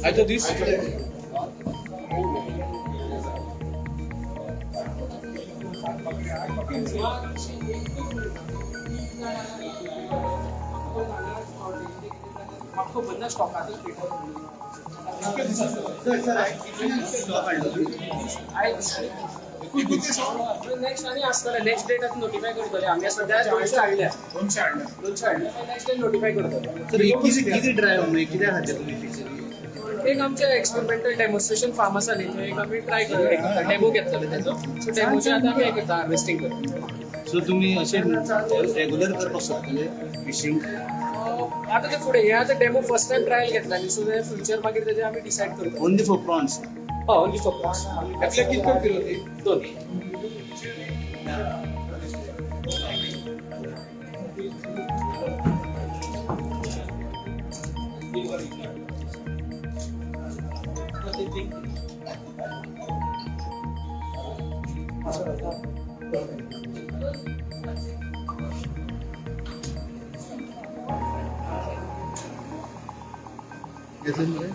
आयचो दीस. म्हाका खबर ना स्टॉकाचो नेक्स्ट आनी आसतले नेक्स्ट डेट आतां नोटिफाय करतले आमी. सद्या 200 हाडल्या. 200 हाडल्या. 200 हाडल्या, नेक्स्ट डेट नोटिफाय करतले. सर, कितें कितें ड्रायव्ह म्हणजे कित्या खातीर तुमी फिशरी? एक आमचे एक्सपेरिमेंटल डेमॉन्स्ट्रेशन फार्म आसा न्ही, थंय एक आमी ट्राय करता, डेमो घेतलेले तेजो. सो डेमोचे आतां आमी हें करता, हार्वेस्टींग करता. सो तुमी अशें रेगुलर करपाक शकतले फिशींग? आतां ते फुडें हे आतां डेमो फर्स्ट टायम ट्रायल घेतला न्ही, सो ते फ्युचर मागीर तेजे आमी डिसायड करता. Only for prawns? हय, ओनली फॉर प्रॉन्स. एकल्या कितको किलो ती? दोन. घेतले मरे.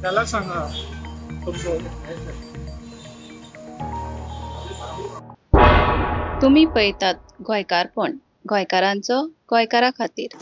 त्याला सांगा तुमचं. तुमी पळयतात गोंयकारपण, गोंयकारांचो गोंयकारा खातीर.